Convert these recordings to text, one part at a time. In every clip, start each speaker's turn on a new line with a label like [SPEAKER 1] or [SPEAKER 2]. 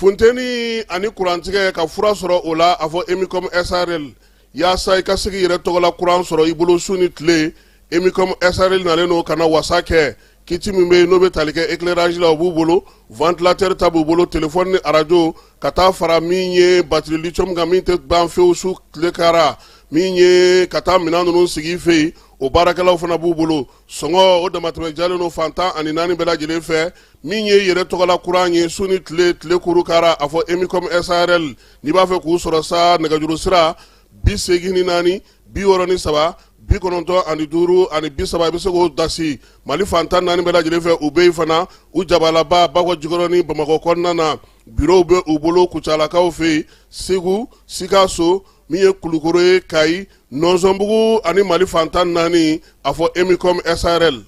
[SPEAKER 1] Funteni ani kurantigɛ ka fura sɔrɔ o la, a fɔ Emicom SARL. Yaasa i ka se k'i yɛrɛ tɔgɔla kuran sɔrɔ i bolo su ni tile, Emicom SARL nalen don ka na wasa kɛ. Kit min bɛ yen n'o bɛ tali kɛ éclairage la, o b'u bolo, ventilateur ta b'u bolo, téléphone ni arajo, ka taa fara min ye batterie lithium kan min tɛ ban fewu su tile kara, min ye ka taa minɛn ninnu sigi i fɛ yen, o baarakɛlaw fana b'u bolo. Sɔngɔ o damatɛmɛ jalen don fan 14 bɛɛ lajɛlen fɛ. Min ye yɛrɛ tɔgɔla kuran ye su ni tile, tile kuru kara, a fɔ Emicom SARL. N'i b'a fɛ k'u sɔrɔ sa, nɛgɛjuru sira 84 63 95 30, i bɛ se k'o dasi Mali fan 14 bɛɛ lajɛlen fɛ. U bɛ yen fana, u jabalaba Bakɔ Jikɔrɔni Bamakɔ kɔnɔna na, bureau bɛ u bolo Kucalakaw fɛ yen, Segu, Sikaso, min ye Kulukoro ye, Kayi, Nɔnsɔnbugu ani Mali fan 14, a fɔ Emicom SARL.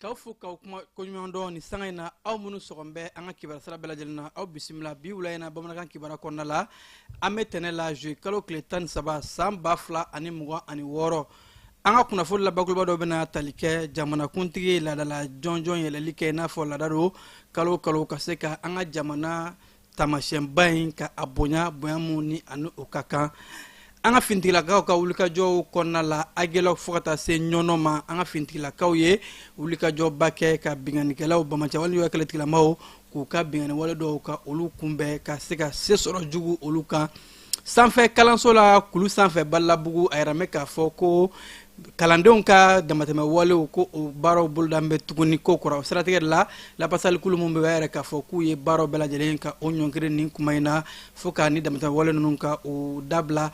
[SPEAKER 2] K'aw fo k'aw kuma koɲuman dɔn nin sanga in na, aw minnu sɔgɔn bɛ an ka kibaruya sira bɛɛ lajɛlen na, aw bisimila bi wula in na bamanankan kibaruya kɔnɔna la. An bɛ tɛnɛ la, juillet kalo tile 13, san 2026. An ka kunnafoni la bakuruba dɔ bɛna tali kɛ jamanakuntigi laadala jɔnjɔn yɛlɛli kɛ, i n'a fɔ laada don kalo o kalo ka se ka an ka jamana taamasiyɛnba in ka a bonya, bonya mun ni ani o ka kan. An ka finitigilakaw ka wulikajɔw kɔnɔna la, Agelɔk fo ka taa se Ɲɔnɔ ma, an ka finitigilakaw ye wulikajɔba kɛ ka binkannikɛlaw, banbaanciwale juguya kɛlɛtigilamaw, k'u ka binkanniwale dɔw ka olu kunbɛn ka se ka se sɔrɔ jugu olu kan. Sanfɛ kalanso la kulu sanfɛ Balabugu, a yɛrɛ bɛ k'a fɔ ko kalandenw ka damatɛmɛ walew ko o baaraw boloda bɛ tuguni ko kɔrɔ. O siratigɛ de la, lapasalikulu min bɛ yɛrɛ k'a fɔ k'u ye baaraw bɛɛ lajɛlen ka o ɲɔngiri nin kuma in na fo ka ni damatɛmɛ wale ninnu ka o dabila.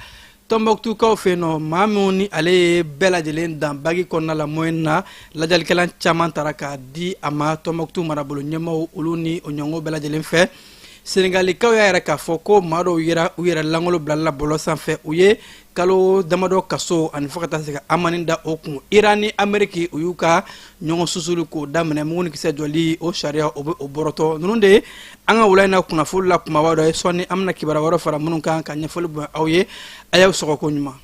[SPEAKER 2] Tɔnbɔkutukaw fɛ yen nɔ, maa min ni ale ye bɛɛ lajɛlen dan bagi kɔnɔna la moyenne na, lajalikɛla caman tara k'a di a ma Tɔnbɔkutu marabolo ɲɛmaaw olu ni o ɲɔngɔn bɛɛ lajɛlen fɛ. Senegalikaw y'a yɛrɛ k'a fɔ ko maa dɔw yera u yɛrɛ lankolon bilali la bɔlɔlɔ sanfɛ, u ye kalo damadɔ kaso ani fo ka taa se ka amani da o kun. Iran ni Ameriki, u y'u ka ɲɔgɔn susuli k'o daminɛ, mugu ni kisɛ jɔli o sariya o bɛ o bɔrɔtɔ. Ninnu de ye an ka wula in na kunnafoni la kumaba dɔ ye. Sɔɔni an bɛna kibaruya wɛrɛ fara minnu kan ka ɲɛfɔli bonya aw ye. A y'aw sɔgɔ ko ɲuman.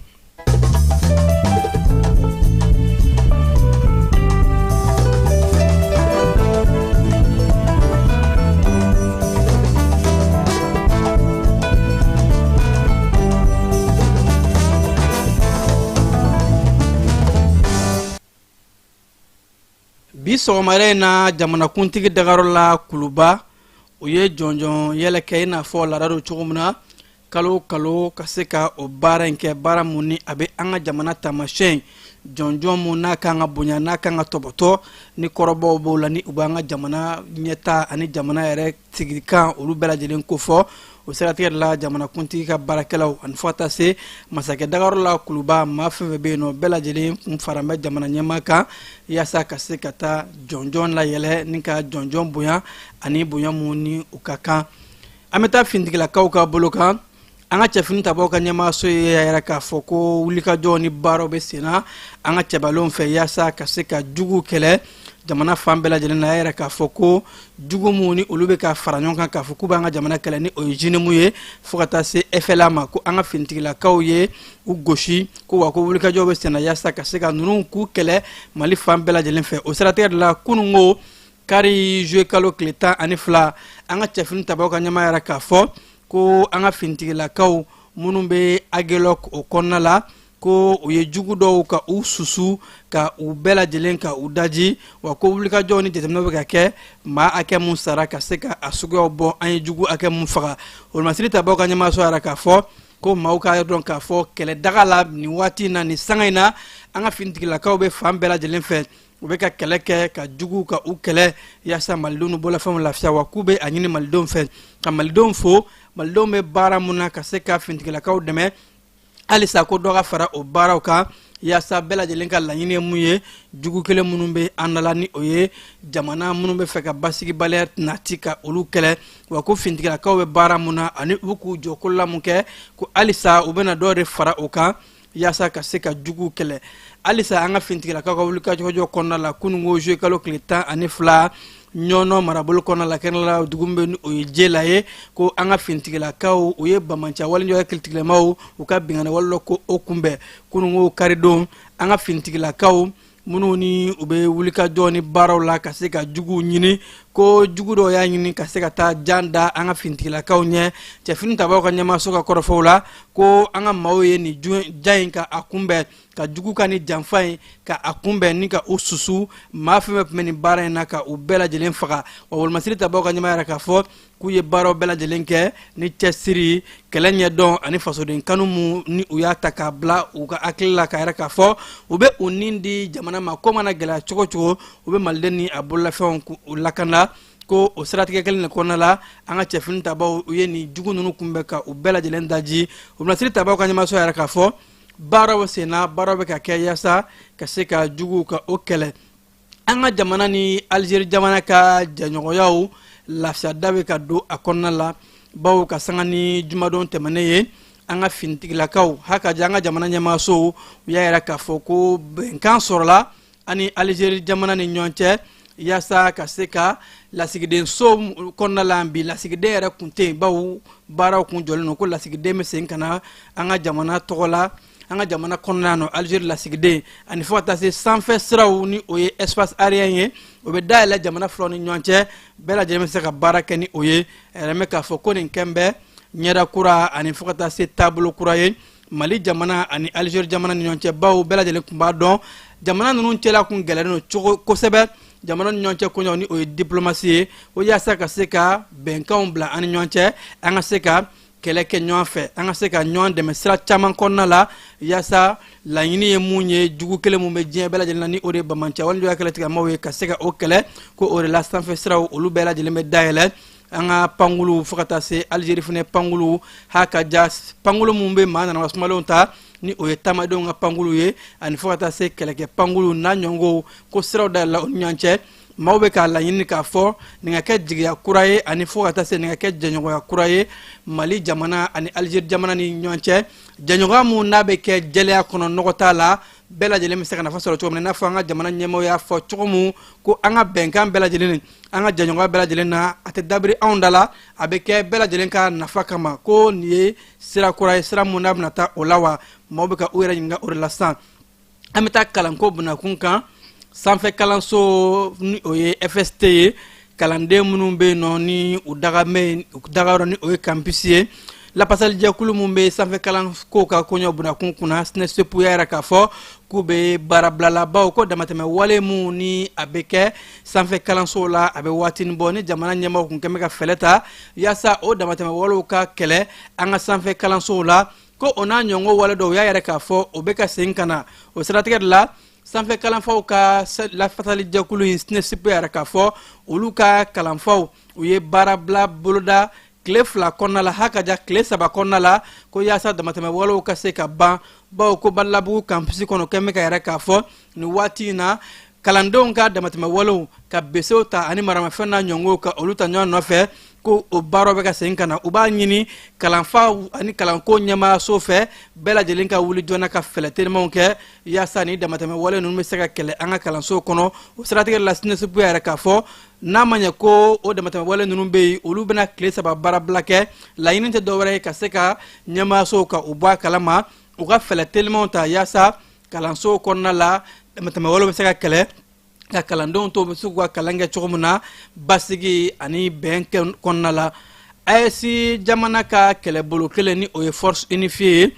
[SPEAKER 2] Bi sɔgɔmada in na, jamanakuntigi dagayɔrɔ la Kuluba, u ye jɔnjɔn yɛlɛ kɛ i n'a fɔ laada don cogo min na kalo o kalo ka se ka o baara in kɛ, baara mun ni a bɛ an ka jamana taamasiyɛn jɔnjɔn mun n'a kan ka bonya, n'a kan ka tɔbɔtɔ, ni kɔrɔbɔw b'o la, ni u b'an ka jamana ɲɛta ani jamana yɛrɛ sigikan olu bɛɛ lajɛlen kofɔ. O siratigɛ de la, jamanakuntigi ka baarakɛlaw ani fo ka taa se masakɛ dagayɔrɔ la Kuluba, maa fɛn fɛn bɛ yen nɔ, bɛɛ lajɛlen kun fara bɛ jamana ɲɛmaa kan yaasa ka se ka taa jɔnjɔn layɛlɛ ni ka jɔnjɔn bonya ani bonya mun ni u ka kan. An bɛ taa finitigilakaw ka bolo kan. An ka cɛfini tabaw ka ɲɛmaaso ye y'a yira k'a fɔ ko wulikajɔ ni baaraw bɛ senna an ka cɛbalenw fɛ yaasa ka se ka jugu kɛlɛ jamana fan bɛɛ lajɛlen na. A y'a yira k'a fɔ ko jugu minnu ni olu bɛ ka fara ɲɔgɔn kan k'a fɔ k'u b'an ka jamana kɛlɛ, ni o ye JNIM ye fo ka taa se FLA ma, ko an ka finitigilakaw ye u gosi, ko wa ko wulikajɔ bɛ senna yaasa ka se ka ninnu k'u kɛlɛ Mali fan bɛɛ lajɛlen fɛ. O siratigɛ de la, kununko Kari juillet kalo tile 12, an ka cɛfini tabaw ka ɲɛmaa yɛrɛ k'a fɔ ko an ka finitigilakaw minnu bɛ Aguelhok o kɔnɔna la, ko u ye jugu dɔw ka u susu ka u bɛɛ lajɛlen ka u daji. Wa ko wulikajɔw ni jateminɛw bɛ ka kɛ, maa hakɛ mun sara ka se ka a suguyaw bɔ, an ye jugu hakɛ mun faga. Wolomasiri tabaw ka ɲɛmaaso yɛrɛ k'a fɔ ko maaw k'a dɔn k'a fɔ kɛlɛdaga la nin waati in na, nin sanga in na, an ka finitigilakaw bɛ fan bɛɛ lajɛlen fɛ, u bɛ ka kɛlɛ kɛ ka jugu ka u kɛlɛ yaasa malidenw n'u bolofɛnw lafiya. Wa k'u bɛ a ɲini malidenw fɛ ka malidenw fo, malidenw bɛ baara mun na ka se ka finitigilakaw dɛmɛ, halisa ko dɔ ka fara o baaraw kan, yaasa bɛɛ lajɛlen ka laɲini ye mun ye, jugu kelen minnu bɛ an da la, ni o ye jamana minnu bɛ fɛ ka basigibaliya nati ka olu kɛlɛ. Wa ko finitigilakaw bɛ baara mun na ani u k'u jɔ kolola mun kɛ, ko halisa u bɛna dɔ de fara o kan yaasa ka se ka juguw kɛlɛ. Halisa an ka finitigilakaw ka wulikajɔ kɔnɔna la, kununko juillet kalo tile 12, Ɲɔnɔ marabolo kɔnɔna la, kɛrɛnkɛrɛnnenya la dugu min bɛ ni o ye Jela ye, ko an ka finitigilakaw u ye banbaanci walejugu kiritigɛlamaw u ka binkanni wale dɔ ko o kunbɛn. Kununko karidon, an ka finitigilakaw minnu ni u bɛ wulikajɔ ni baaraw la ka se ka juguw ɲini, ko jugu dɔw y'a ɲini ka se ka taa jan da an ka finitigilakaw ɲɛ. Cɛfini tabaw ka ɲɛmaaso ka kɔrɔfɔw la, ko an ka maaw ye nin jan in ka a kunbɛn, ka jugu ka ni janfa in ka a kunbɛn ni ka u susu, maa fɛn fɛn tun bɛ nin baara in na ka u bɛɛ lajɛlen faga. Wa wolomasiri tabaw ka ɲɛmaa yɛrɛ k'a fɔ k'u ye baaraw bɛɛ lajɛlen kɛ ni cɛsiri, kɛlɛ ɲɛdɔn ani fasoden kanu mun ni u y'a ta k'a bila u ka hakili la, ka yɛrɛ k'a fɔ u bɛ u nin di jamana ma, ko mana gɛlɛya cogo cogo, u bɛ maliden ni a bololafɛnw k'u lakana. Ko o siratigɛ kelen de kɔnɔna la, an ka cɛfini tabaw u ye nin jugu ninnu kunbɛn ka u bɛɛ lajɛlen daji. Wolomasiri tabaw ka ɲɛmaaso yɛrɛ k'a fɔ baaraw senna, baaraw bɛ ka kɛ yaasa ka se ka juguw ka o kɛlɛ. An ka jamana ni Alizeri jamana ka jɛɲɔgɔnyaw lafiyada bɛ ka don a kɔnɔna la, bawo ka sanga ni jumadon tɛmɛnen ye, an ka finitigilakaw hakaja an ka jamana ɲɛmaasow u y'a yira k'a fɔ ko bɛnkan sɔrɔla ani Alizeri jamana ni ɲɔgɔn cɛ yaasa ka se ka lasigidenso kɔnɔna la. Bi lasigiden yɛrɛ kun tɛ yen, bawo baaraw kun jɔlen don. Ko lasigiden bɛ segin ka na an ka jamana tɔgɔ la an ka jamana kɔnɔna nɔ, Alizeri lasigiden, ani fo ka taa se sanfɛ siraw ni o ye espace aérien ye, o bɛ dayɛlɛ jamana filaw ni ɲɔgɔn cɛ, bɛɛ lajɛlen bɛ se ka baara kɛ ni o ye. A yɛrɛ bɛ k'a fɔ ko nin kɛn bɛ ɲɛda kura ani fo ka taa se taabolo kura ye Mali jamana ani Alizeri jamana ni ɲɔgɔn cɛ, bawo bɛɛ lajɛlen tun b'a dɔn jamana ninnu cɛla kun gɛlɛyalen don cogo kosɛbɛ, jamana ni ɲɔgɔn cɛ koɲɛw ni o ye diplomasi ye, o yaasa ka se ka bɛnkanw bila an ni ɲɔgɔn cɛ, an ka se ka kɛlɛ kɛ ɲɔgɔn fɛ, an ka se ka ɲɔgɔn dɛmɛ sira caman kɔnɔna la, yaasa laɲini ye mun ye, jugu kelen mun bɛ diɲɛ bɛɛ lajɛlen na, ni o de ye banbaanci walejuguya kɛlɛtigɛmaw ye, ka se ka o kɛlɛ. Ko o de la sanfɛ siraw olu bɛɛ lajɛlen bɛ dayɛlɛ, an ka pankulu fo ka taa se Alizeri fana pankulu ha ka ja pankulu mun bɛ maa nanama sumalenw ta ni o ye taamadenw ka pankulu ye, ani fo ka taa se kɛlɛkɛ pankulu n'a ɲɔgɔnw, ko siraw dayɛlɛla u ni ɲɔgɔn cɛ. Maaw bɛ k'a laɲini k'a fɔ nin ka kɛ jigiya kura ye, ani fo ka taa se nin ka kɛ jɛɲɔgɔnya kura ye Mali jamana ani Alizeri jamana ni ɲɔgɔn cɛ, jɛɲɔgɔnya mun n'a bɛ kɛ jɛlenya kɔnɔ, nɔgɔ t'a la, bɛɛ lajɛlen bɛ se ka nafa sɔrɔ cogo min na, i n'a fɔ an ka jamana ɲɛmaaw y'a fɔ cogo mun ko an ka bɛnkan bɛɛ lajɛlen, an ka jɛɲɔgɔnya bɛɛ lajɛlen na, a tɛ dabiri anw da la, a bɛ kɛ bɛɛ lajɛlen ka nafa kama. Ko nin ye sira kura ye, sira mun n'a bɛna taa o la. Wa maaw bɛ ka u yɛrɛ ɲininka o de la sisan. An bɛ taa kalanko bunakun kan. Sanfɛ kalanso ni o ye FST ye, kalanden minnu bɛ yen nɔ ni u dagayɔrɔ ni o ye campus ye, lapasalijɛkulu min bɛ sanfɛ kalanko ka koɲɛ bunakun kunna, SNESEP, y'a yira k'a fɔ k'u bɛ baarabila la, bawo ko damatɛmɛ wale mun ni a bɛ kɛ sanfɛ kalansow la, a bɛ waatinin bɔ ni jamana ɲɛmaaw kun kɛn bɛ ka fɛɛrɛ ta yaasa o damatɛmɛ walew ka kɛlɛ an ka sanfɛ kalansow la, ko o n'a ɲɔgɔn wale dɔw y'a yira k'a fɔ o bɛ ka segin ka na. O siratigɛ de la, sanfɛ kalanfaw ka lafasalijɛkulu in SNESEP y'a yira k'a fɔ olu ka kalanfaw u ye baarabila boloda tile 2 kɔnɔna la, hakaja tile 3 kɔnɔna la, ko yaasa damatɛmɛ walew ka se ka ban, bawo ko Badalabugu campus kɔnɔ kɛn bɛ ka yira k'a fɔ nin waati in na kalandenw ka damatɛmɛ walew ka besew ta ani maramafɛn n'a ɲɔgɔnw ka olu ta ɲɔgɔn nɔfɛ, ko o baaraw bɛ ka segin ka na. U b'a ɲini kalanfaw ani kalanko ɲɛmaayaso fɛ, bɛɛ lajɛlen ka wuli joona ka fɛɛrɛ telimanw kɛ yaasa ni damatɛmɛ wale ninnu bɛ se ka kɛlɛ an ka kalansow kɔnɔ. O siratigɛ la, SNESEP y'a yira k'a fɔ n'a ma ɲɛ ko o damatɛmɛ wale ninnu bɛ yen, olu bɛna tile 3 baarabila kɛ. Laɲini tɛ dɔwɛrɛ ye ka se ka ɲɛmaayasow ka u bɔ a kalama, u ka fɛɛrɛ telimanw ta yaasa kalansow kɔnɔna la damatɛmɛ walew bɛ se ka kɛlɛ. Ka kalandenw to bɛ se k'u ka kalan kɛ cogo min na basigi ani bɛn kɔnɔna la. AES jamana ka kɛlɛbolo kelen, ni o ye force unifiée ye,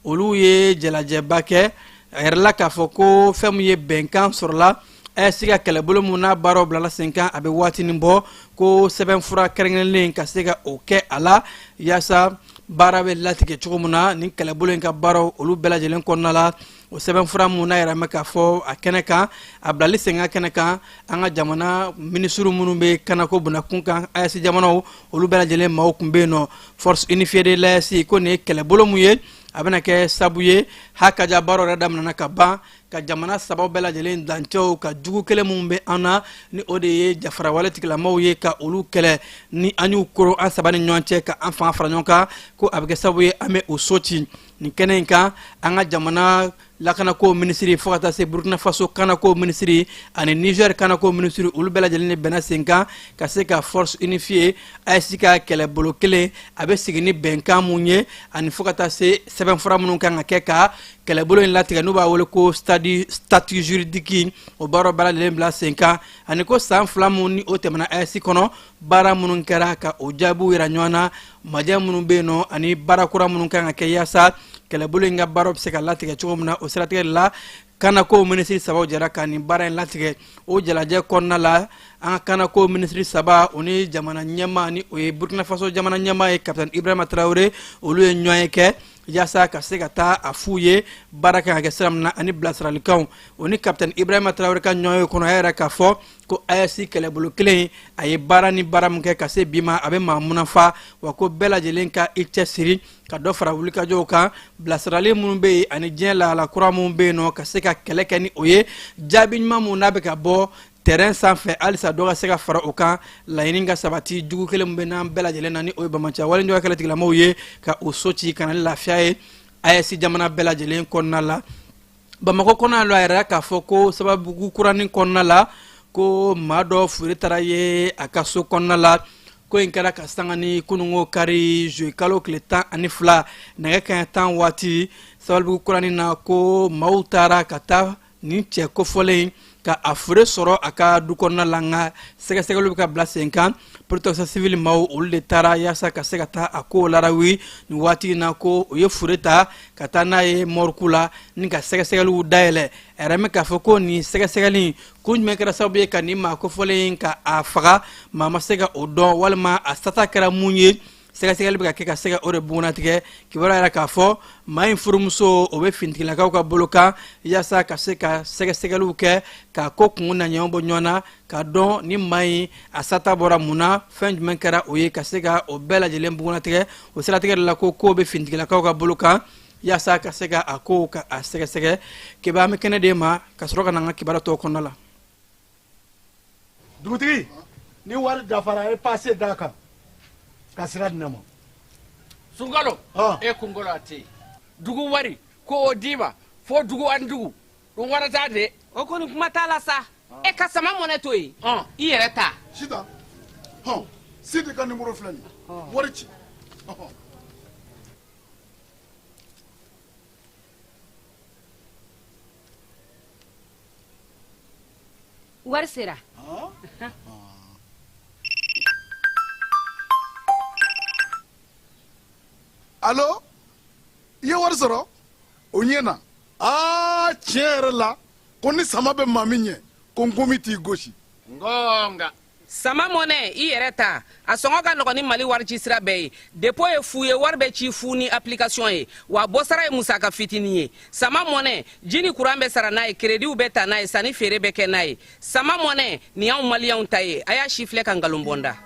[SPEAKER 2] olu ye jalajɛba kɛ. A yɛrɛla k'a fɔ ko fɛn min ye bɛnkan sɔrɔla AES ka kɛlɛbolo mun n'a baaraw bilala sen kan a bɛ waatinin bɔ, ko sɛbɛnfura kɛrɛnkɛrɛnlen ka se ka o kɛ a la yaasa baara bɛ latigɛ cogo min na nin kɛlɛbolo in ka baaraw olu bɛɛ lajɛlen kɔnɔna la. O sɛbɛnfura mun n'a yɛrɛ mɛ k'a fɔ a kɛnɛ kan, a bilali sen kan kɛnɛ kan, an ka jamana minisiriw minnu bɛ kanako bunakun kan AES jamanaw, olu bɛɛ lajɛlen maaw tun bɛ yen nɔ. Force unifiée de l'AES, ko nin ye kɛlɛbolo mun ye, a bɛna kɛ sabu ye hakaja baaraw yɛrɛ daminɛna ka ban ka jamana saba bɛɛ lajɛlen dancɛw ka jugu kelen minnu bɛ an na, ni o de ye jafarawale tigilamaw ye, ka olu kɛlɛ. Ni an y'u koro an saba ni ɲɔgɔn cɛ ka an fanga fara ɲɔgɔn kan, ko a bɛ kɛ sababu ye an bɛ o so ci. Nin kɛnɛ in kan, an ka jamana lakanako minisiri, fo ka taa se Burkina Faso kanako minisiri ani Niger kanako minisiri, olu bɛɛ lajɛlen de bɛnna sen kan ka se ka force unifiée AES ka kɛlɛbolo kelen a bɛ sigi ni bɛnkan mun ye, ani fo ka taa se sɛbɛnfura minnu kan ka kɛ ka kɛlɛbolo in latigɛ, n'u b'a wele ko statut juridique, o baaraw bɛɛ lajɛlen bila sen kan, ani ko san 2 mun ni o tɛmɛna AES kɔnɔ, baara minnu kɛra ka o jaabiw yira ɲɔgɔn na, majɛ minnu bɛ yen nɔ ani baara kura minnu kan ka kɛ yaasa kɛlɛbolo in ka baaraw bɛ se ka latigɛ cogo min na. O siratigɛ de la, kanako minisiri sabaw jɛra ka nin baara in latigɛ. O jalajɛ kɔnɔna la, an ka kanako minisiri saba, o ni jamana ɲɛmaa, ni o ye Burkina Faso jamana ɲɛmaa ye, Capitaine Ibrahima Traoré, olu ye ɲɔgɔn ye kɛ yaasa ka se ka taa a f'u ye baara kan ka kɛ sira min na ani bilasiralikanw. O ni Capitaine Ibrahima Traoré ka ɲɔgɔn ye kɔnɔ, a yɛrɛ k'a fɔ ko AES kɛlɛbolo kelen a ye baara ni baara min kɛ ka se bi ma, a bɛ maa munafa wa, ko bɛɛ lajɛlen ka i cɛsiri ka dɔ fara wulikajɔw kan, bilasirali minnu bɛ yen ani diɲɛ lahala kura minnu bɛ yen nɔ, ka se ka kɛlɛ kɛ ni o ye. Jaabi ɲuman mun n'a bɛ ka bɔ terrain sanfɛ, halisa dɔ ka se ka fara o kan, laɲini ka sabati. Jugu kelen min bɛ n'an bɛɛ lajɛlen na, ni o ye bamaciya walejugu kɛlɛ tigilamɔgɔw ye, ka o so ci ka na ni lafiya ye AES jamana bɛɛ lajɛlen kɔnɔna la. Bamakɔ kɔnɔna la, a yɛrɛ k'a fɔ ko sababu kuranin kɔnɔna la, ko maa dɔ fure taara ye a ka so kɔnɔna la. Ko in kɛra ka sanga ni kununko kari, juillet kalo tile 12, nɛgɛ kanɲɛ 10 waati, sababu kuranin na, ko maaw taara ka taa nin cɛ kofɔlen ka a fure sɔrɔ a ka du kɔnɔna la. Nka sɛgɛsɛgɛliw bɛ ka bila sen kan. Protection civile maaw, olu de taara yaasa ka se ka taa a ko larawi nin waati in na, ko u ye fure ta ka taa n'a ye morgue la ni ka sɛgɛsɛgɛliw dayɛlɛ. A yɛrɛ bɛ k'a fɔ ko nin sɛgɛsɛgɛli kun jumɛn kɛra sababu ye ka nin maa kofɔlen ka a faga, maa ma se ka o dɔn, walima a sata kɛra mun ye. Sɛgɛsɛgɛli bɛ ka kɛ ka se ka o de bugunnatigɛ. Kibaruya yɛrɛ k'a fɔ maa in furumuso, o bɛ finitigilakaw ka bolo kan yaasa ka se ka sɛgɛsɛgɛliw kɛ k'a ko kun na ɲɔgɔn bɔ ɲɔgɔn na, k'a dɔn ni maa in a sata bɔra mun na, fɛn jumɛn kɛra o ye, ka se ka o bɛɛ lajɛlen bugunnatigɛ. O siratigɛ de la, ko ko bɛ finitigilakaw ka bolo kan yaasa ka se ka a ko ka a sɛgɛsɛgɛ. Keba, an bɛ kɛnɛ d'e ma ka sɔrɔ ka na an ka kibaruya tɔw kɔnɔna la.
[SPEAKER 3] Dugutigi, ni wari dafara, a ye pase d'a kan ka sira di ne ma.
[SPEAKER 4] Sunkalo, e kunkolo a tɛ yen. Dugu wari ko o d'i ma fo dugu ani dugu ɗum warata de.
[SPEAKER 5] O kɔni, kuma t'a la sa. E ka sama mɔnɛ to yen, i yɛrɛ ta.
[SPEAKER 3] Sitan, hɔn, Sidi ka nimoro filɛ nin ye, wari ci.
[SPEAKER 5] Wari sera.
[SPEAKER 3] Alo, i ye wari sɔrɔ o ɲɛ na. Aa, tiɲɛ yɛrɛ la, ko ni sama bɛ maa min ɲɛ, ko nkomi t'i gosi.
[SPEAKER 4] Ngonga.
[SPEAKER 5] Sama mɔnɛ, i yɛrɛ ta, a sɔngɔ ka nɔgɔn ni Mali wari ci sira bɛɛ ye. Dépôt ye fu ye, wari bɛ ci fu ni application ye, wa bɔsara ye musaka fitinin ye. Sama mɔnɛ, ji ni kuran bɛ sara n'a ye, créditw bɛ ta n'a ye, sanni feere bɛ kɛ n'a ye. Sama mɔnɛ nin y'anw maliyɛnw ta ye. A y'a si filɛ ka nkalon bɔ n da.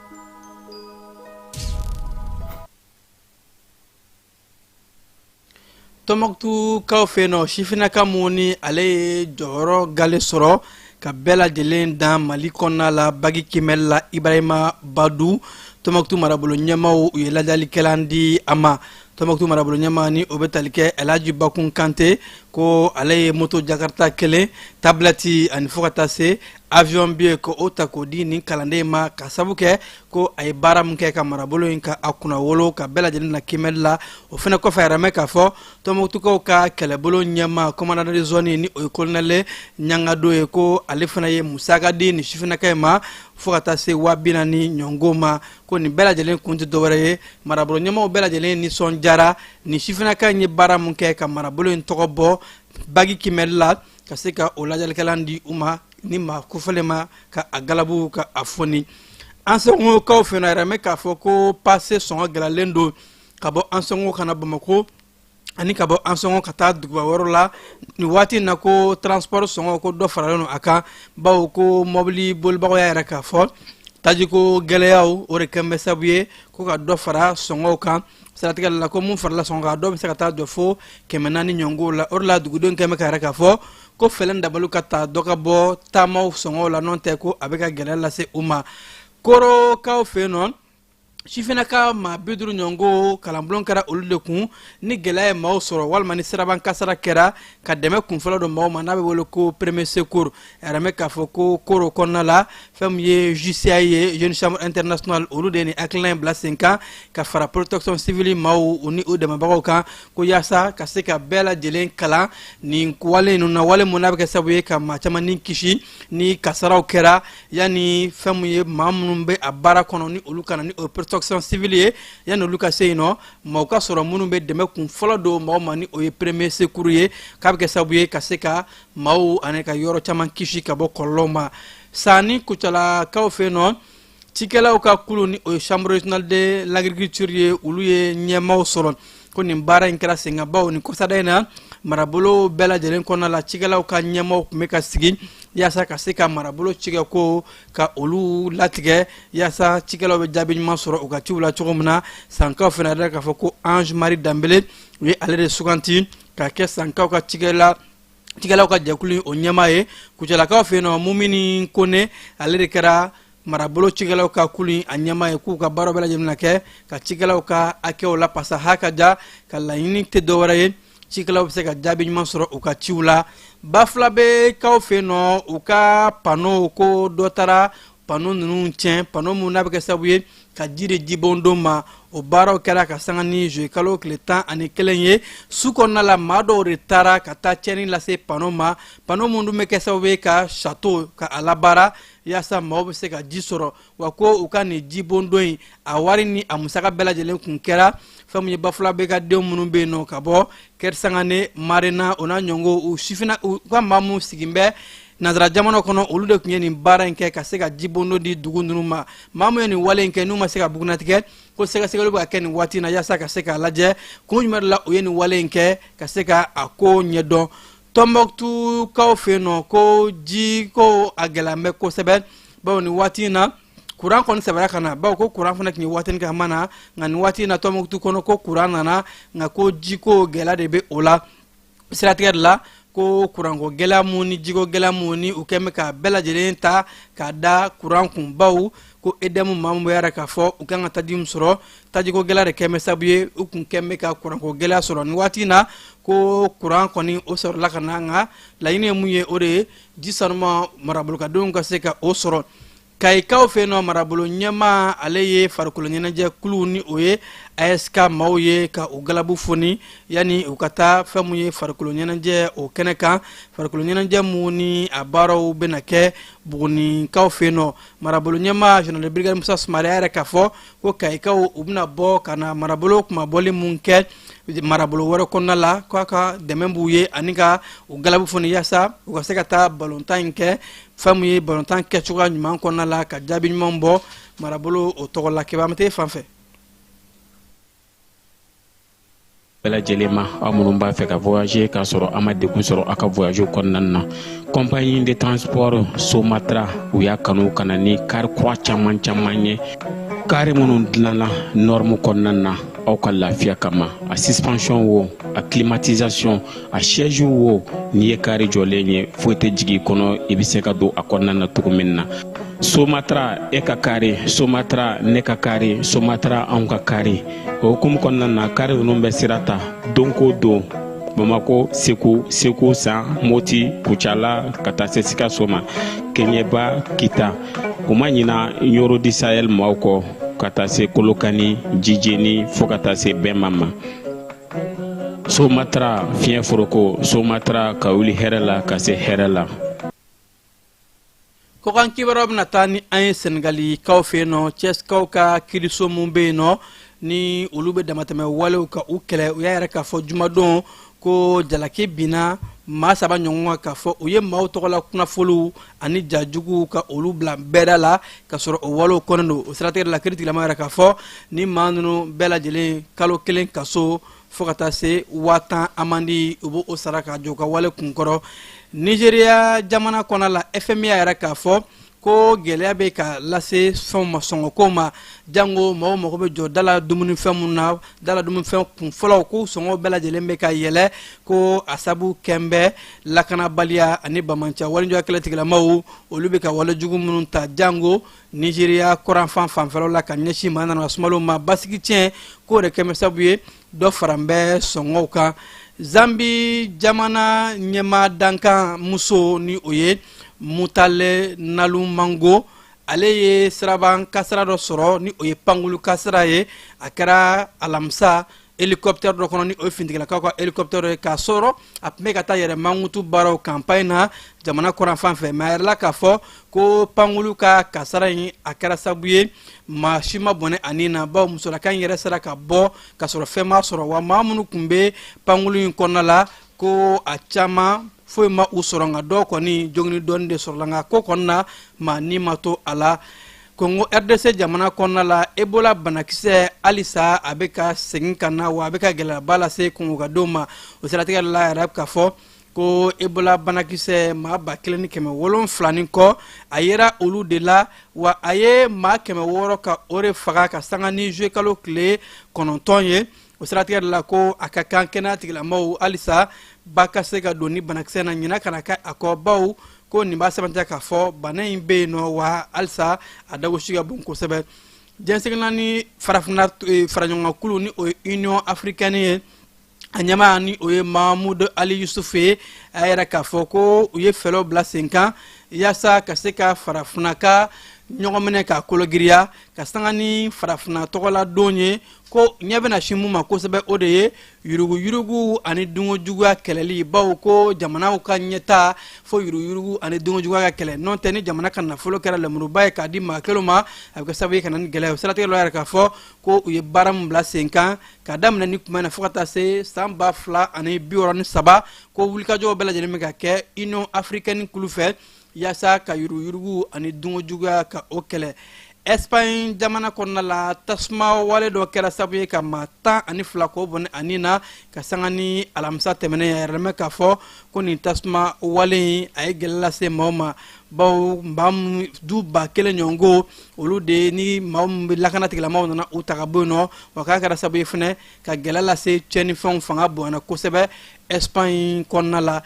[SPEAKER 2] Tɔnbɔkutukaw fɛ yen nɔ, sifinnaka mun ni ale ye jɔyɔrɔ gale sɔrɔ ka bɛɛ lajɛlen dan Mali kɔnɔna la bagi kimɛli la, Ibrahima Badu, Tɔnbɔkutu marabolo ɲɛmaaw, u ye ladiyalikɛlan di a ma. Tɔnbɔkutu marabolo ɲɛmaa, ni o bɛ tali kɛ Elhaji Bakun Kante, Ko ale ye moto Jakarta kelen, tablette ani fo ka taa se avion billet, ko o ta k'o di nin kalanden ma, ka sabu kɛ ko a ye baara min kɛ ka marabolo in ka a kunna wolo ka bɛɛ lajɛlen na kiimɛli la. O fana kɔfɛ, a yɛrɛ mɛn k'a fɔ Tɔnbukutukaw ka kɛlɛbolo ɲɛmaa, commandant de zone, ni o ye colonel Ɲangado ye, ko ale fana ye musaka di nin sifinnaka in ma fo ka taa se 40 000 ɲɔngo ma. Ko nin bɛɛ lajɛlen kun tɛ dɔwɛrɛ ye, marabolo ɲɛmaaw bɛɛ lajɛlen nisɔndiyara nin sifinnaka in ye baara mun kɛ ka marabolo in tɔgɔ bɔ bagi kiimɛli la, ka se ka o lajɛlikɛlan di u ma ni maa kofɔlen ma ka a galabu ka a foni. Ansongokaw fɛnɛ yɛrɛ mɛn k'a fɔ ko pase sɔngɔ gɛlɛyalen don ka bɔ Ansongo ka na Bamako ani ka bɔ Ansongo ka taa duguba wɛrɛ la nin waati in na, ko transport sɔngɔ, ko dɔ faralen don a kan, bawo ko mɔbili bolibagaw y'a yɛrɛ k'a fɔ tajiko gɛlɛyaw o de kɛn bɛ sababu ye ko ka dɔ fara sɔngɔw kan. Siratigɛ la, ko mun farala sɔngɔ kan, dɔw bɛ se ka taa jɔ fo 400 ɲɔngo la. O de la dugudenw kɛn bɛ ka yɛrɛ k'a fɔ ko fɛlɛn dabaliw ka ta, dɔ ka bɔ taamaw sɔngɔw la, n'o tɛ ko a bɛ ka gɛlɛya lase u ma. Korokaw fɛ yen nɔ, sifinnaka maa 50 ɲɔgɔnko kalanbulon kɛra olu de kun ni gɛlɛya ye maaw sɔrɔ walima ni siraban kasara kɛra, ka dɛmɛ kunfɔlɔ don maaw ma, n'a bɛ wele ko premier secours. Yɛrɛmɛ k'a fɔ ko Koro kɔnɔna la, fɛn min ye JCI ye, Jeune Chambre Internationale, olu de ye nin hakilina in bila sen kan ka fara protection civile maaw u ni u dɛmɛbagaw kan, ko yaasa ka se ka bɛɛ lajɛlen kalan nin wale ninnu na, wale mun n'a bɛ kɛ sababu ye ka maa caman ni kisi ni kasaraw kɛra, yanni fɛn mun ye maa minnu bɛ a baara kɔnɔ ni olu kana, ni o protection civile ye, yanni olu ka se yen nɔ, maaw ka sɔrɔ minnu bɛ dɛmɛ kun fɔlɔ don maaw ma, ni o ye premier secours ye, k'a bɛ kɛ sababu ye ka se ka maaw ani ka yɔrɔ caman kisi ka bɔ kɔlɔlɔw ma. Sanni Kucalakaw fɛ yen nɔ, cikɛlaw ka kulu, ni o ye Chambre régionale de l'agriculture ye, olu ye ɲɛmaaw sɔrɔ. Ko nin baara in kɛra senkanbaw nin kɔsada in na, marabolo bɛɛ lajɛlen kɔnɔna la, cikɛlaw ka ɲɛmaaw tun bɛ ka sigi yaasa ka se ka marabolo cikɛ ko ka olu latigɛ, yaasa cikɛlaw bɛ jaabi ɲuman sɔrɔ u ka ciw la cogo min na. Sankaw fana yɛrɛ k'a fɔ ko Ange Marie Danbele, u ye ale de suganti ka kɛ Sankaw ka cikɛlaw ka jɛkulu o ɲɛmaa ye. Kucalakaw fɛ yen nɔ, Mumini Kone, ale de kɛra marabolo cikɛlaw ka kulu a ɲɛmaa ye, k'u ka baara bɛɛ lajɛlen na kɛ ka cikɛlaw ka hakɛw la pasa ha ka ja, ka laɲini tɛ dɔwɛrɛ ye, cikɛlaw bɛ se ka jaabi ɲuman sɔrɔ u ka ciw la. Bafulabekaw fɛ yen nɔ, u ka panneau, ko dɔ taara panneau ninnu tiɲɛ, panneau mun n'a bɛ kɛ sababu ye ka ji di jibondon ma. O baaraw kɛra ka sanga ni juillet kalo tile 11 ye. Su kɔnɔna la, maa dɔw de taara ka taa tiɲɛni lase panneau ma, panneau mun dun bɛ kɛ sababu ye ka château ka a labaara yaasa maaw bɛ se ka ji sɔrɔ. Wa ko u ka nin jibondon in, a wari ni a musaka bɛɛ lajɛlen kun kɛra fɛn min ye Bafulabe ka denw minnu bɛ yen nɔ ka bɔ Kɛrisangane, Marena, o n'a ɲɔngo, u sifinna u ka maa minnu sigin bɛ nanzara jamana kɔnɔ, olu de tun ye nin baara in kɛ ka se ka jibondo di dugu ninnu ma. Maa min ye nin wale in kɛ, n'u ma se ka bugunnatigɛ, ko sɛgɛsɛgɛliw bɛ ka kɛ nin waati in na yaasa ka se k'a lajɛ kun jumɛn de la u ye nin wale in kɛ, ka se ka a ko ɲɛdɔn. Tɔnbɔkutukaw fɛ yen nɔ, ko ji ko a gɛlɛya bɛ kosɛbɛ, bawo nin waati in na kuran kɔni sɛbɛra ka na, bawo ko kuran fana tun ye waatinin kɛ a ma na, nka nin waati in na Tɔnbɔkutu kɔnɔ, ko kuran nana, nka ko jiko gɛlɛya de bɛ o la. Siratigɛ de la, ko kuranko gɛlɛya mun ni jiko gɛlɛya mun ni u kɛn bɛ ka bɛɛ lajɛlen ta k'a da kuran kun, bawo ko EDM maa min bɛ yɛrɛ k'a fɔ u kan ka taji min sɔrɔ, tajiko gɛlɛya de kɛn bɛ sababu ye u kun kɛn bɛ ka kuranko gɛlɛya sɔrɔ. Nin waati in na, ko kuran kɔni o sɔrɔla ka na, nka laɲini ye mun ye, o de ye ji sanuma marabolokadenw ka se ka o sɔrɔ. Kayikaw fɛ yen nɔ, marabolo ɲɛmaa, ale ye farikolo ɲɛnajɛ kulu, ni o ye ASK maaw ye, ka u galabu foni yanni u ka taa fɛn mun ye farikolo ɲɛnajɛ o kɛnɛ kan, farikolo ɲɛnajɛ mun ni a baaraw bɛna kɛ Bugunikaw fɛ yen nɔ. Marabolo ɲɛmaa, général de brigade Musa Sumare yɛrɛ k'a fɔ ko Kayikaw u bɛna bɔ ka na marabolo kunmabɔli mun kɛ marabolo wɛrɛ kɔnɔna la, k'a ka dɛmɛ b'u ye ani ka u galabu foni yaasa u ka se ka taa balontan in kɛ fɛn mun ye balontan kɛcogoya ɲuman kɔnɔna la, ka jaabi ɲuman bɔ marabolo o tɔgɔ la. Keba, an bɛ fan fɛ.
[SPEAKER 6] Bɛɛ lajɛlen ma, aw minnu b'a fɛ ka voyager k'a sɔrɔ a ma degun sɔrɔ aw ka voyage kɔnɔna na, compagnie de transport Somatra, u y'a kanu ka na ni car kura caman caman ye, car minnu dilanna norme kɔnɔna na aw ka lafiya kama. A suspension wo, a climatisation, a siège wo, n'i ye car jɔlen ye, foyi tɛ jigin i kɔnɔ, i bɛ se ka don a kɔnɔna na cogo min na. Somatra, e ka car Somatra, ne ka car Somatra, anw ka car. O hukumu kɔnɔna na, car ninnu bɛ sira ta don ko don. Bamako, Segu, Segu San, Moti, Kucala, ka taa se Sikaso ma, Keɲeba, Kita. U ma ɲina Ɲoro di Sahel maaw kɔ, ka taa se Kolokani, Jijeni, fo ka taa se Bɛnma ma. Somatra fiɲɛ foroko, Somatra ka wuli hɛrɛ la ka se hɛrɛ la.
[SPEAKER 2] Kɔkan kibaruya bɛna taa ni an ye Sɛnɛgalikaw fɛ yen nɔ. Cɛsikaw ka kiiriso min bɛ yen nɔ, ni olu bɛ damatɛmɛ walew ka u kɛlɛ, u y'a yɛrɛ k'a fɔ jumadon ko jalaki binna maa saba ɲɔgɔn kan, k'a fɔ u ye maaw tɔgɔla kunnafoniw ani jajuguw ka olu bila bɛɛda la, ka sɔrɔ o walew kɔnnen don. O siratigɛ la, kiiritigilama yɛrɛ k'a fɔ ni maa ninnu bɛɛ lajɛlen kalo 1 kaso, fo ka taa se 10 000 amandi, u b'o sara ka jɔ u ka wale kunkɔrɔ. Nizeriya jamana kɔnɔ la, FMI y'a yɛrɛ k'a fɔ ko gɛlɛya bɛ ka lase fɛnw ma, sɔngɔko ma, jango maaw mago bɛ jɔ dala dumunifɛn minnu na, dala dumunifɛn kunfɔlɔw, ko sɔngɔ bɛɛ lajɛlen bɛ ka yɛlɛ, ko a sabu kɛn bɛ lakanabaliya ani banbaanci walejuguya kɛlɛtigilamaw, olu bɛ ka walejugu minnu ta, jango Nizeriya kɔrɔnfan fanfɛlaw la, ka ɲɛsin maa nana sumalo ma. Basigi tiɲɛ k'o de kɛmɛ sabu ye dɔ fara bɛ sɔngɔw kan. Zambi jamana ɲɛmaa dankan muso, ni o ye Mutale Nalumango, ale ye siraban kasara dɔ sɔrɔ, ni o ye pankulu kasara ye. A kɛra alamisa hélicoptère dɔ kɔnɔ, ni o ye finitigilakaw ka hélicoptère ye, k'a sɔrɔ a tun bɛ ka taa yɛrɛ mankutu baaraw campagne na jamana kɔrɔnfan fɛ. Mais a yɛrɛla k'a fɔ ko pankulu ka kasara in, a kɛra sababu ye maa si ma bɔnɛ a ni na, bawo musolaka in yɛrɛ sera ka bɔ ka sɔrɔ fɛn ma sɔrɔ, wa maa minnu tun bɛ pankulu in kɔnɔna la, ko a caman foyi ma u sɔrɔ, nka dɔw kɔni jogini dɔɔni de sɔrɔla, nka ko kɔni na, maa ni ma to a la. Kongo RDC jamana kɔnɔna la, Ebola banakisɛ halisa a bɛ ka segin ka na, wa a bɛ ka gɛlɛyaba lase Kongokadenw ma. O siratigɛ la yɛrɛ, k'a fɔ ko Ebola banakisɛ, maa 1700 ni kɔ a yera olu de la, wa a ye maa 600 ka o de faga ka sanga ni juillet kalo tile 9 ye. O siratigɛ de la, ko a ka kan kɛnɛya tigilamɔgɔw halisa ba ka se ka don ni banakisɛ na ɲinan kana kɛ a kɔ, baw ko nin b'a sɛbɛntiya k'a fɔ bana in bɛ yen nɔ, wa halisa a dagosi ka bon kosɛbɛ. Diɲɛ ni farafinna faraɲɔgɔnkankulu, ni o ye Union africaine ye, a ɲɛmaa, ni o ye Mahamudu Ali Yusufu ye, a yɛrɛ k'a fɔ ko u ye fɛɛrɛw bila sen kan yaasa ka se ka farafinna ka ɲɔgɔn minɛ k'a kologiriya, ka sanga ni farafinna tɔgɔla don ye, ko ɲɛ bɛna sin mun ma kosɛbɛ, o de ye yuruguyurugu ani dunkojuguya kɛlɛli, bawo ko jamanaw ka ɲɛta fo yuruguyurugu ani dunkojuguya ka kɛlɛ. N'o tɛ, ni jamana ka nafolo kɛra lemuruba ye k'a di maa kelen ma, a bɛ kɛ sababu ye ka na ni gɛlɛya ye. O siratigɛ la yɛrɛ, k'a fɔ ko u ye baara min bila sen kan k'a daminɛ ni kuma na fo ka taa se san 2063, ko wulikajɔw bɛɛ lajɛlen bɛ ka kɛ Union africaine kulu fɛ yaasa ka yuruguyurugu ani dunkojuguya ka o kɛlɛ. Espagne jamana kɔnɔna la, tasuma wale dɔ kɛra sababu ye ka maa 12 k'o bɔnɛ ani na, ka sanga ni alamisa tɛmɛnen. A yɛrɛ k'a fɔ ko nin tasuma wale in, a ye gɛlɛya lase maaw ma, bawo maa du 1000 ɲɔgɔnko, olu de ni maa min bɛ lakana tigilamaw nana u ta ka bɔ yen nɔ, wa k'a kɛra sababu ye fɛnɛ ka gɛlɛya lase tiɲɛnifɛnw fanga bonyana kosɛbɛ Espagne kɔnɔna la.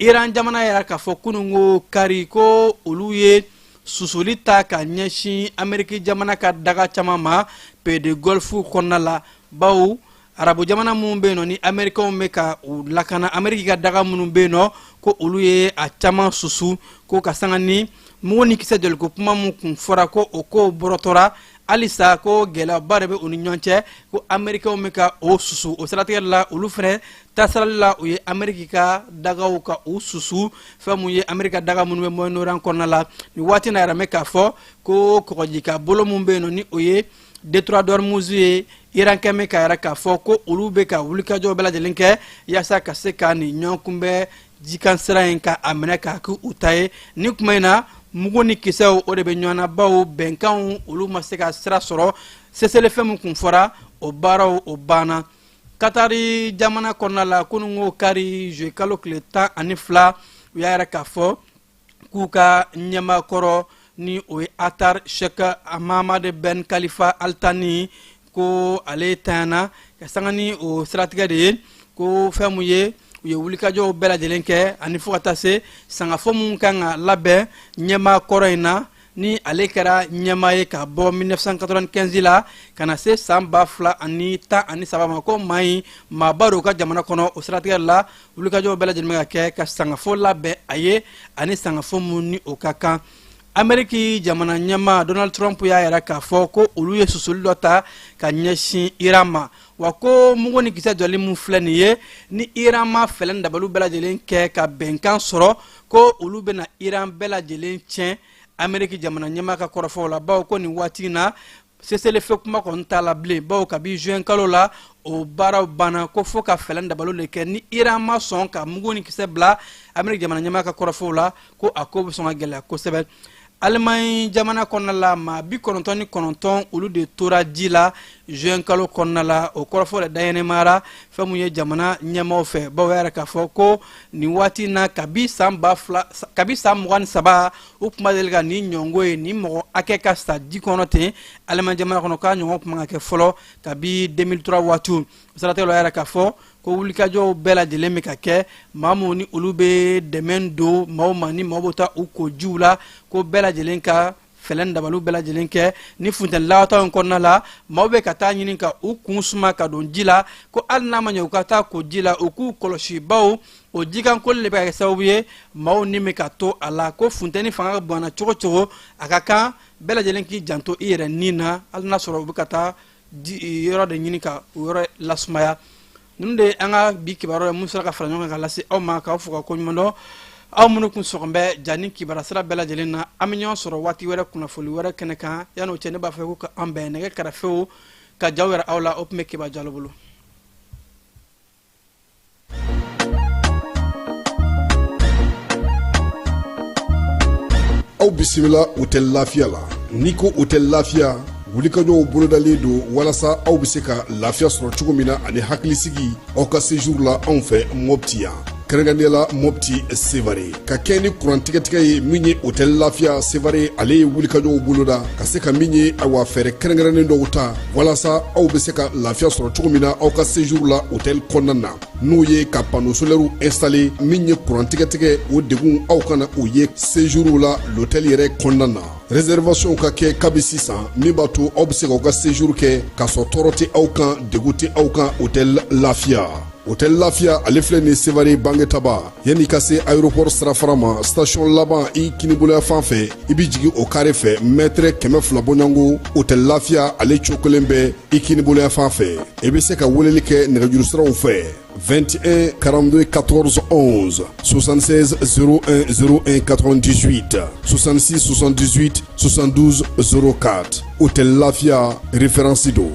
[SPEAKER 2] Iran jamana yɛrɛ k'a fɔ kununko kari ko olu ye susuli ta ka ɲɛsin Ameriki jamana ka daga caman ma pays de Golfe kɔnɔna la, bawo arabu jamana minnu bɛ yen nɔ, ni Amerikɛnw bɛ ka u lakana, Ameriki ka daga minnu bɛ yen nɔ, ko olu ye a caman susu, ko ka sanga ni mugu ni kisɛ jɔliko kuma min kun fɔra, ko o ko bɔrɔtɔra halisa, ko gɛlɛyaba de bɛ u ni ɲɔgɔn cɛ, ko Amerikɛnw bɛ ka o susu. O siratigɛ la, olu fɛnɛ tasarali la, u ye Ameriki ka dagaw ka u susu, fɛn mun ye Ameriki ka daga minnu bɛ Moyen-Orient kɔnɔna la nin waati na. Yɛrɛ mɛ k'a fɔ ko kɔgɔji ka bolo min bɛ yen nɔ, ni o ye détroit d'Ormuz ye, Iran kɛn bɛ ka yɛrɛ k'a fɔ ko olu bɛ ka wulikajɔ bɛɛ lajɛlen kɛ yaasa ka se ka nin ɲɔgɔn kunbɛn jikan sira in ka a minɛ k'a kɛ u ta ye. Ni kuma in na, mugu ni kisɛw, o de bɛ ɲɔgɔn na, bawo bɛnkanw, olu ma se ka sira sɔrɔ. Cessez-le-feu min kun fɔra, o baaraw o banna. Katari jamana kɔnɔna la, kununko kari juillet kalo tile 12, u y'a yɛrɛ k'a fɔ k'u ka ɲɛmaakɔrɔ, ni o ye Atar Sheikh Mahamad Ben Khalifa Al-Thani, ko ale tanyana, ka sanga ni o siratigɛ de ye, ko fɛn mun ye, u ye wulikajɔw bɛɛ lajɛlen kɛ ani fo ka taa se sangafo mun kan ka labɛn ɲɛmaa kɔrɔ in na. Ni ale kɛra ɲɛmaa ye ka bɔ 1995 la ka na se san 2013 ma, ko maa in maaba don u ka jamana kɔnɔ. O siratigɛ la, wulikajɔw bɛɛ lajɛlen bɛ ka kɛ ka sangafo labɛn a ye ani sangafo mun ni o ka kan. Ameriki jamana ɲɛmaa Donald Trump y'a yira k'a fɔ ko olu ye susuli dɔ ta ka ɲɛsin Iran ma, wa ko mugu ni kisɛ jɔli mun filɛ nin ye, ni Iran ma fɛɛrɛ ni dabaliw bɛɛ lajɛlen kɛ ka bɛnkan sɔrɔ, ko olu bɛna Iran bɛɛ lajɛlen tiɲɛ. Ameriki jamana ɲɛmaa ka kɔrɔfɔw la, bawo ko nin waati in na, cessez-le-feu kuma kɔni t'a la bilen, bawo kabi juin kalo la o baaraw banna, ko fo ka fɛɛrɛ ni dabaliw de kɛ. Ni Iran ma sɔn ka mugu ni kisɛ bila, Ameriki jamana ɲɛmaa ka kɔrɔfɔw la, ko a ko bɛ sɔn ka gɛlɛya kosɛbɛ. Alimaɲi jamana kɔnɔna la, maa 99 olu de tora ji la juin kalo kɔnɔna la. O kɔrɔfɔ de dayɛnɛmayara fɛn mun ye jamana ɲɛmaaw fɛ, bawo yɛrɛ k'a fɔ ko nin waati na, kabi san 2000, kabi san 23, u tun ma deli ka nin ɲɔngo ye, nin mɔgɔ hakɛ ka sa ji kɔnɔ ten Alimaɲi jamana kɔnɔ, k'a ɲɔgɔn tun man ka kɛ fɔlɔ kabi 2003 waati. O siratigɛ la, yɛrɛ k'a fɔ ko wulikajɔw bɛɛ lajɛlen bɛ ka kɛ, maa minnu ni olu bɛ dɛmɛ don maaw ma, ni maaw bɛ taa u ko jiw la, ko bɛɛ lajɛlen ka fɛɛrɛ ni dabaliw bɛɛ lajɛlen kɛ. Ni funteni lawataw in kɔnɔna la, maaw bɛ ka taa ɲini ka u kun suma ka don ji la, ko hali n'a ma ɲɛ u ka taa ko ji la, u k'u kɔlɔsi, bawo o jikan koli de bɛ ka kɛ sababu ye maaw ni bɛ ka to a la. Ko funteni fanga ka bonyana cogo cogo, a ka kan bɛɛ lajɛlen k'i janto i yɛrɛ ni na, hali n'a sɔrɔ u bɛ ka taa yɔrɔ de ɲini ka o yɔrɔ lasumaya. Ninnu de ye an ka bi kibaruya ye mun sera ka fara ɲɔgɔn kan ka lase aw ma. K'aw fo ka koɲuman dɔn, aw minnu kun sɔgɔn bɛ ja ni kibaruya sira bɛɛ lajɛlen na. An bɛ ɲɔgɔn sɔrɔ waati wɛrɛ kunnafoli wɛrɛ kɛnɛ kan. Yan'o cɛ, ne b'a fɛ ko ka an bɛn nɛgɛ kɛrɛfɛw ka jaw yɛrɛ aw la. O tun bɛ Keba Jalo bolo.
[SPEAKER 1] Aw bisimila Hôtel Lafiya la. N'i ko Hôtel Lafiya, wulikajɔw bolodalen don walasa aw bɛ se ka lafiya sɔrɔ cogo min na ani hakilisigi aw ka séjour la anw fɛ Mopti yan, kɛrɛnkɛrɛnnenya la Mopti Sevare. Ka kɛ ni kuran tigɛtigɛ ye min ye, Hôtel Lafiya Sevare ale ye wulikajɔw boloda ka se ka min ye, awa, fɛɛrɛ kɛrɛnkɛrɛnnen dɔw ta walasa aw bɛ se ka lafiya sɔrɔ cogo min na aw ka séjour la hôtel kɔnɔna na, n'o ye ka panneau solaire installé. Min ye kuran tigɛtigɛ, o degun aw kana o ye séjour la l'hôtel yɛrɛ kɔnɔna na. Réservation ka kɛ kabi sisan, min b'a to aw bɛ se k'aw ka séjour kɛ k'a sɔrɔ tɔɔrɔ tɛ aw kan, degun tɛ aw kan. Hôtel Lafiya, Hôtel Lafiya ale filɛ nin Sevare Bangetaba, yanni ka se aéroport sirafara ma, station laban i kiniboloya fan fɛ, i bɛ jigin o carré fɛ, mètre 200 bɔɲɔgɔnko, Hôtel Lafiya ale cokolen bɛ i kiniboloya fan fɛ. I bɛ se ka weleli kɛ nɛgɛjuru siraw fɛ: 21 42 14 11, 76 01 01 98, 66 78 72 04. Hôtel Lafia, référence do.